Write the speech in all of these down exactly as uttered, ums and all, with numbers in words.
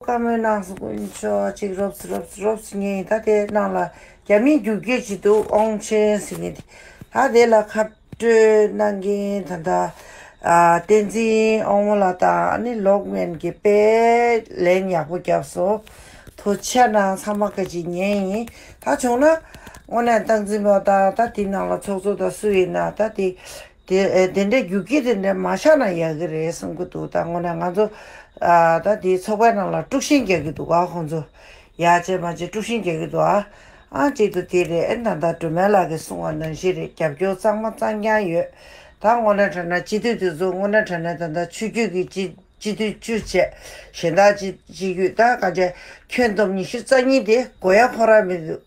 བཀའ་མོལ་གནང་སོང་། དཀོན་མཆོག་ཅིག་རོབ་ཙམ་རོབ་ཙམ་རོབ་ཙམ་ཉན་ཡིན། ད་དེ་ནང་ལ་རྒྱ་མིས་རྒྱུག་སྐྱེལ་བྱེད་འདུག་དབང་ཆེན་ཟེར་མཁན་དེ། ད་དེ་ལ་ཁ་སྤྲོད་གནང་མཁན་ད་ལྟ་ཨ་བསྟན་འཛིན་དབང་མོ་ལགས་དང་ཨ་ནི་ལོག་མེན་གྱི་དཔེ་ལན་ཡག་པོ་བརྒྱབ་སོང་། ཐུགས་རྗེ་གནང་། ཚང་མ་སྐད་ཅིག་ཉན་ཡིན། ད་བྱུང་ན་དངོས་གནས་སྟངས་འཛིན་པ་དང་ད་དེ་ནང་ལ་ཚོགས་གཙོ་དང་སུ་ཡིན་ན་ད་དེ། དེ་ཨེ་དེ་འདྲའི་རྒྱུག་ཁྱི་དེ་འདྲ་མ་བཞག་ན་ཡག་གི་རེད་བསམ་གྱི་འདུག་ད་དངོས་གནས་ང་ཚོ་ཨ་ད་དེའི་ཚོགས་པའི་ནང་ལ་དཀྲུག་ཤིང་རྒྱག་གི་འདུག་ཨ་ཁོང་ཚོ་ཡག་བྱས་མ་བྱས་དཀྲུག་ཤིང་རྒྱག་གི་འདུག་ཨ་ཨ་གཅིག་ཏུ་དེ་རེད། ཨེ་ད་ད་སྒྲོལ་མ་ལགས་ཀྱིས་གསུངས་པ་ནང་བཞིན་རེད། རྒྱབ་སྐྱོར་གཙང་མ་གཙང་རྐྱང་ཡོད། ད་དངོས་གནས་དྲང་གནས་སྤྱི་འཐུས་དེ་ཚོ་དངོས་གནས་དྲང་གནས་ད་ད་ཆོས་བརྒྱུད་ཀྱི་སྤྱི་སྤྱི་འཐུས་བཅུ་བྱས། གཞན་དག་སྤྱི་སྤྱི་འཐུས་ད་ག་ཚད་ཁྱོན་བསྡོམས་ཉི་ཤུ་རྩ་གཉིས་དེ་དགོས་ཡ་ཁོ་རང་མི་འདུག་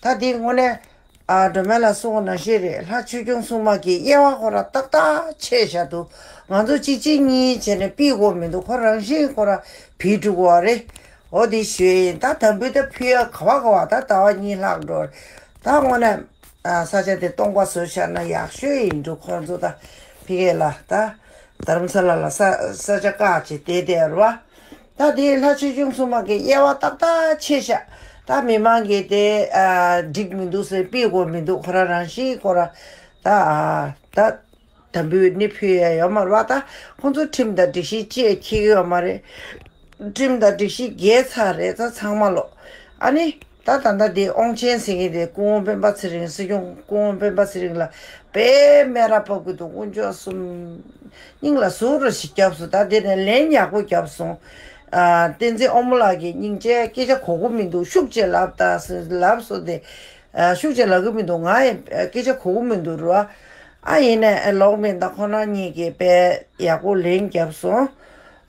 ད་དེ་དངོས་གནས། ཨ་སྒྲོལ་མ་ལགས་གསུངས་པ་ནང་བཞིན་རེད། ལྷ་ཆོས་སྐྱོང་སྲུང་མ་གི་དབྱེ་བ་ཁོ་རང་ཏག་ཏག་ཕྱེ་བཞག་འདུག་ང་ཚོ་གཅིག་གཅིག་གཉིས་བྱས་ནས་ཕུད་དགོས་མི་འདུག་ཁོ་རང་བཞིན་ཁོ་རང་བུད་འགྲོ་གི་རེད། འོ་དེ་ཞུས་ཡིན། ད་དམ་འབུལ་ད་ཕུལ་ཡ་ག་བ་ག་བ་ད་ཟླ་བ་གཉིས་ལྷག་འགྲོ་རེད། ད་དངོས་གནས་ཨ་ས་ཆ་དེ་སྟོང་པ་བཟོས་བཞག་ན་ཡག་ཤོས་ཡིན་འདུག་ཁོང་ཚོ་ད་ཕ་གི་ལ་ད་རྡ་རམ་ས་ལ་ལ་ས་ས་ཆ་བཀག་བྱས་བསྡད་བསྡད་རེད་བ། ད་དེ་ལྷ་ཆོས་སྐྱོང་སྲུང་མ་གི་དབྱེ་བ་ཏག་ཏག་ཕྱེ་བཞག་ད་མི་མང་གིས་དེ་ཨ་འགྲིག་མི་འདུག་ཟེར་ཕུད་དགོས་མི་འདུག་ཁོ་རང་རང་བཞིན་ཁོ་རང་ད་ཨ་ད་དམ་འབུལ་ནི་ཕུལ་ཡ་ཡོད་མ་རེད་བ། ད་ཁོང་ཚོ་ཁྲིམས་དང་སྒྲིག་གཞི་ཅིག་འཁྱེར་གི་ཡོད་མ་རེད། ཁྲིམས་དང་སྒྲིག་གཞི་འགལ་ཚར་རེད། ད་ཚང་མ་ལོ། ཨ་ནི། ད་ད་ལྟ་དེ་དབང་ཆེན་ཟེར་མཁན་དེ་སྐུ་ངོ་སྤེན་པ་ཚེ་རིང་། སྲིད་སྐྱོང་སྐུ་ངོ་སྤེན་པ་ཚེ་རིང་ལ་དཔེ་སྨད་ར་ཕབ་གི་འདུག་དཀོན་མཆོག་གསུམ། སྙིང་ལ་ཟུག་ར་ཞིག་བརྒྱབ་སོང་། ད་དེ་ནས་ལན་ཡག་པོ་བརྒྱབ་སོང་། ཨ་བསྟན་འཛིན་དབང་མོ་ལགས་ཀྱིས་སྙིང་རྗེ་སྐད་ཆ་གོ་གི་མི་འདུག་ཤུགས་ཆེ་ལབ་ད་ཟེར་ལབ་སོང་དེ། ཨ་ཤུགས་ཆེ་ལབ་གི་མི་འདུག་ང་ཡང་སྐད་ཆ་གོ་གི་མི་འདུག་ར། ཨ་ཡིན་ནའི་ལོག་མེན་ད་ཁོ་རང་གཉིས་ཀྱིས་དཔེ་ཡག་པོ་ལན་བརྒྱབ་སོང་།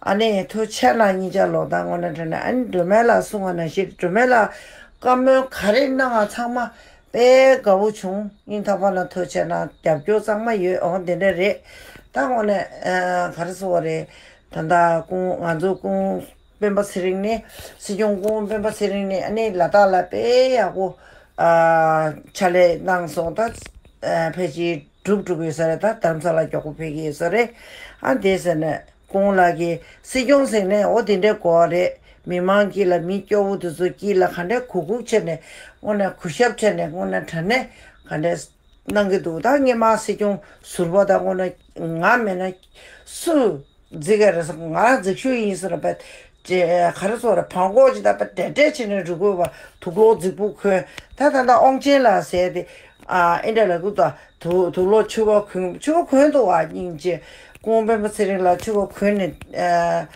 ཨ་ནི་ཐུགས་རྗེ་གནང་། གཉིས་ཆ་ལོ་ད་དངོས་གནས་དྲང་གནས། ཨ་ནི་སྒྲོལ་མ་ལགས་གསུངས་པ་ནང་བཞིན་སྒྲོལ་མ་ལགས་བཀའ་མོལ་ག་རེ་གནང་བ་ཚང་མ་དཔེ་དགའ་བོ་བྱུང་། སྙིང་ཐག་པ་ནས་ཐུགས་རྗེ་གནང་། རྒྱབ་སྐྱོར་གཙང་མ་ཡོད། འོ་དེ་འདྲ་རེད། ད་དངོས་གནས་ཨ་ག་རེ་ཟེར་བ་རེད། ད་ལྟ་སྐུ་ང་ཚོ་སྐུ་སྤེན་པ་ཚེ་རིང་ནི། སྲིད་སྐྱོང་སྐུ་སྤེན་པ་ཚེ་རིང་ནི་ཨ་ནི་ལ་དྭགས་ལ་དཔེ་ཡག་པོ་ཨ་ཕྱག་ལས་གནང་སོང་། ད་ཨ་ཕལ་ཆེར་གྲུབ་གྲུབ་ཡོད་ས་རེད། ད་རྡ་རམ་ས་ལ་མགྱོགས་པོ་ཕེབས་ཀྱི་ཡོད་ས་རེད། ཨ་དེ་ཟེར་ནས་ཁོང་ལགས་ཀྱིས་སྲིད་སྐྱོང་ཟེར་ནས་འོ་དེ་འདྲའི་དགོས་པ་རེད། མི་མང་དཀྱིལ་ལ་མི་སྐྱོ་བོ་དེ་ཚོ་དཀྱིལ་ལ་ག་འདྲའི་གུག་གུག་བྱས་ནས་དངོས་གནས་གུས་ཞབས་བྱས་ནས་དངོས་གནས་དྲང་གནས་ག་འདྲའི་གནང་གི་འདུག་ད་སྔོན་མ་སྲིད་སྐྱོང་ཟུར་པ་དང་དངོས་གནས་ང་མེད་ན་སུ་འཛིག་ག་རེད་ཟེར། ང་རང་འཛིག་ཤོས་ཡིན་ཟེར་བས། ཅེ་ག་རེ་ཟེར་རེད། བང་གོག་ཅིག་ད་པ་བྲེལ་བྲེལ་བྱས་ནས་འགྲོ་དགོས་པ། དུག་ལོག་རྫིག་པོ་གོན། ད་ད་ད་དབང་ཆེན་ལགས་ཟེར་ཏེ། ཨ་ཨེ་འདྲ་ལ་གུ་ད་དུག་དུག་ལོག་ཕྱུ་པ་གོན། ཕྱུ་པ་གོན་འདུག་བ། སྙིང་རྗེ། སྐུ་ངོ་སྤེན་པ་ཚེ་རིང་ལགས་ཕྱུ་པ་གོན་ནས་ཨ་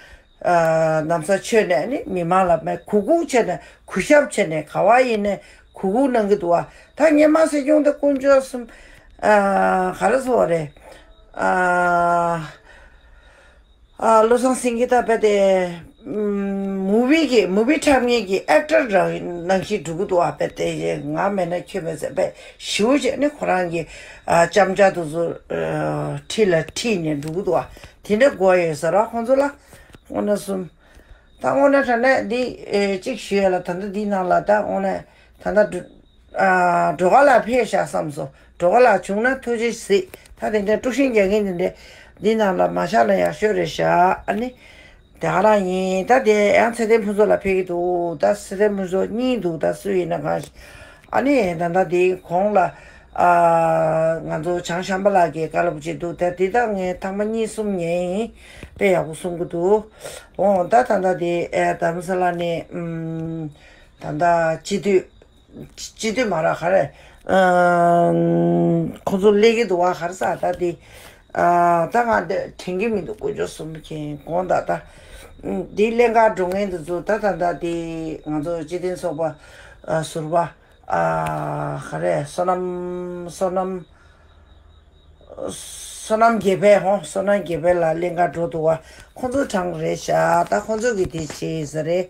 ཨ་ན་བཟའ་མཆོད་ནས་ནི་མི་མང་ལ་མ་གུག་གུག་བྱས་ནས་གུས་ཞབས་བྱས་ནས་ག་བ་ཡིན་ནས་གུག་གུག་གནང་གི་འདུག་བ། ད་སྔོན་མ་སྲིད་སྐྱོང་དེ་དཀོན་མཆོག་གསུམ། ཨ་ག་རེ་ཟེར་བ་རེད། ཨ། ཨ་བློ་བཟང་སེང་གེ་ད་པ་དེ། ཨམ་མུ་བི་གི་མུ་བི་འཁྲབ་མཁན་གྱི་ཨེག་ཊར་རང་ནང་བཞིན་འགྲོ་གི་འདུག་ཨ་པ་དེ་ང་མེད་ན་ཁྱོད་མེད་ཟེར་པས་ཞེ་པོ་བྱས་ནས་ཁོ་རང་གི་ཨ་ལྕམ་ཆ་དེ་ཚོ་ཨ་ཁྲིད་ལ་ཁྲིད་ནས་འགྲོ་གི་འདུག་ཨ་དེ་འདྲ་དགོས་ཡོད་ཟེར་ར་ཁོང་ཚོ་ལ། དངོས་གནས་གསུམ། ད་དངོས་གནས་དྲང་གནས་འདི་ཨེ་གཅིག་ཞུ་ཡ་ལ་ད་ལྟ་འདི་ནང་ལ་ད་དངོས་གནས་ད་ལྟ་འགྲོ་ཨ་འགྲོ་ག་ལ་ཕེབས་ཤག་བསམ་སོང་། འགྲོ་ག་ལ་བྱུང་ན་ཐུགས་རྗེ་གཟིགས། ད་དེ་འདྲ་དཀྲུག་ཤིང་རྒྱག་མཁན་དེ་འདྲ་འདི་ནང་ལ་མ་བཞག་ན་ཡག་ཤོས་རེད་ཤག་ཨ་ནི་དེ་ག་རང་ཡིན། ད་དེ་ཡང་ཚེ་བརྟན་ཕུན་ཚོགས་ལ་ཕེབས་ཀྱི་འདུག་ད་ཚེ་བརྟན་ཕུན་ཚོགས་གཉིས་འདུག་ད་སུ་ཡིན་ན་གང་ཞིག་ཨ་ནི་ད་ལྟ་དེའི་གོང་ལ་ཨ་ང་ཚོ་བྱང་ཤམ་བྷ་ལ་གིས་བཀའ་སློབ་བྱེད་འདུག་ད་དེ་ད་ངས་ཐེངས་མ་གཉིས་གསུམ་ཉན་ཡིན། དཔེ་ཡག་པོ་གསུང་གི་འདུག་འོ་ད་ད་ལྟ་དེ་ཨེ་རྡ་རམ་ས་ལ་ནས་ཨམ་ད་ལྟ་སྤྱི་འཐུས་སྤྱི་འཐུས་མ་རག་ག་རེ། ཨ་ཁོ་ཚོ་སླེབས་ཀྱི་འདུག་བ། ག་རེ་ཟ་ད་དེ། ཨ་ད་ང་འདི་དྲན་གྱི་མི་འདུག་དཀོན་མཆོག་གསུམ་མཁྱེན། དགོངས་དག་ད། འདི་ཀླན་ཀ་འགྲོ་མཁན་དེ་ཚོ་ད་ད་ད་དེ་ང་ཚོ་སྤྱི་མཐུན་ཚོགས་པ་ཨ་ཟུར་པ་ཨ་ག་རེ་བསོད་ནམས་བསོད་ནམས། བསོད་ནམས་རྒྱལ་པོ་ཧོ། བསོད་ནམས་རྒྱལ་པོ་ལ་ཀླན་ཀ་འགྲོ་འདུག་བ། ཁོང་ཚོ་གྲངས་རེད་ཤག་ད་ཁོང་ཚོ་གིས་དེ་བྱེད་ས་རེད།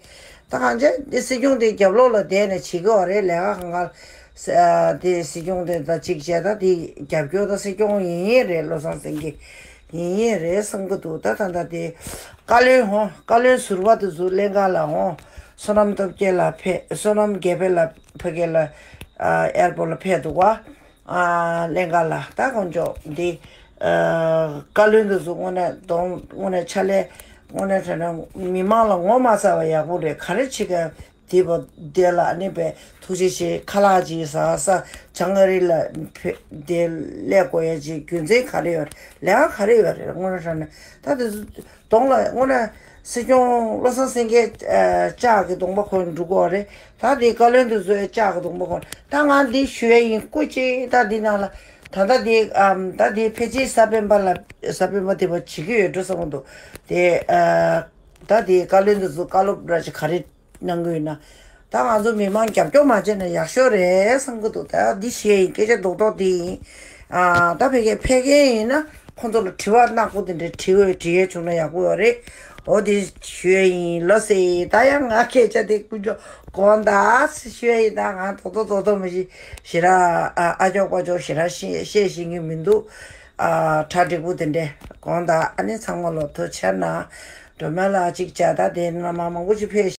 ད་གང་ཅི་དེ་སྲིད་སྐྱོང་དེ་རྒྱབ་ལོགས་ལ་བསྡད་ནས་བྱེད་ཀྱི་ཡོད་རེད། ལས་ཀ་གང་ག་ཨ་དེ་སྲིད་སྐྱོང་དེ་ད་གཅིག་བྱས་ད་དེ་རྒྱབ་སྐྱོར་ད་སྲིད་སྐྱོང་ཡིན་ཡིན་རེད། བློ་བཟང་སེང་གེ་ཡིན་ཡིན་རེད་བསམ་གྱི་འདུག་ད་ད་ད་དེ་བཀའ་བློན་ཧོ། བཀའ་བློན་ཟུར་པ་དེ་ཚོ་ཀླན་ཀ་ལ་ཧོ། བསོད་ནམས་སྟོབས་རྒྱལ་ལགས་ཕེབས། བསོད་ནམས་རྒྱལ་པོ་ལགས་ཕ་གི་ལ་ཨ་ཨེར་པོར་ལ་ཕེབས་འདུག་བ། ཨ་ཀླན་ཀ་ལ་ད་དཀོན་མཆོག་འདི་ཨ་བཀའ་བློན་དེ་ཚོ་དངོས་གནས་གདོང་དངོས་གནས་ཕྱག་ལས་ དངོས་གནས་དྲང་གནས་མི་མང་ལ་ངོ་མ་ཚ་བ་ཡག་པོ་རེད། ག་རེ་བྱེད་ག་དེ་བ་དེ་ལ་ཨ་ནི་པའི་ཐུགས་རྗེ་ཆེ། ཁ་ལག་ཅིག་ཟ་ས་ཇང་ག་རི་ལ་ཕེ་དེ་སླེབས་དགོས་ཡ་ཅིག་རྒྱུ་མཚན་ག་རེ་ཡོད་རེད། ལས་ཀ་ག་རེ་ཡོད་རེད། དངོས་གནས་དྲང་གནས་ད་དེ་ཚོ་གདོང་ལ་དངོས་གནས་སྲིད་སྐྱོང་བློ་བཟང་སེང་གེ་ལྕགས་ཀྱི་གདོང་པ་ཁོ་འགྲོ་གི་ཡོད་རེད། ད་དེ་བཀའ་བློན་དུ་བཟོས་ལྕགས་ཀྱི་གདོང་པ་ཁོ་ད་ང་འདི་ཞུ་ཡ་ཡིན། སྐུ་མཁྱེན། ད་འདི་ནང་ལ་ད་ལྟ་དེ་ཨམ་ད་དེ་ཕལ་ཆེར་གཟའ་སྤེན་པ་ལ་གཟའ་སྤེན་པ་དེ་བ་བྱེད་ཀྱི་ཡོད་འགྲོ་བསམ་གི་འདུག་དེ་ཨ་ད་དེ་བཀའ་བློན་དུ་བཟོ་བཀའ་སློབ་ར་ཅིག་ག་རེ་གནང་གི་ཡོད་ན། ད་ང་ཚོ་མི་མང་རྒྱབ་སྐྱོར་མ་བྱས་ན་ཡག་ཤོས་རེད་བསམ་གི་འདུག་ད་འདི་བཤད་ཡིན། སྐད་ཆ་རྡོག་རྡོག་འདི་ཡིན། ཨ་ད་ཕ་གིར་ཕེབས་མཁན་ཡིན་ན་ཁོང་ཚོ་ལ་དྲི་བ་ནག་པོ་དེ་འདྲའི་དྲི་འོས་དྲི་ཡས་བྱུང་ན་ཡག་པོ་ཡོད་རེད། འོ་དེ་ཞུ་ཡས་ཡིན། ལགས་སེ། ད་ཡང་ང་སྐད་ཆ་དེ་ཀུན་སྤྱོད་དགོངས་དག་ཞུ་ཡས་ཡིན། ད་ང་རྡོག་རྡོག་རྡོག་རྡོག་མི་ཤེས། ཞེ་དྲག་ཨ་ཨ་ཅོག་པ་ཅོག་ཞེ་དྲག་བཤད་བཤད་ཤེས་ཀྱི་མི་འདུག་ཨ་གྲ་འགྲིག་པོ་དེ་འདྲས་དགོངས་དག་ཨ་ནི་ཚང་མ་ལོ་ཐུགས་རྗེ་ཆེ་གནང་། སྒྲོལ་མ་ལགས་གཅིག་བྱས། ད་དེ་ནང་མ་མང་པོ་ཅིག་ཕེབས།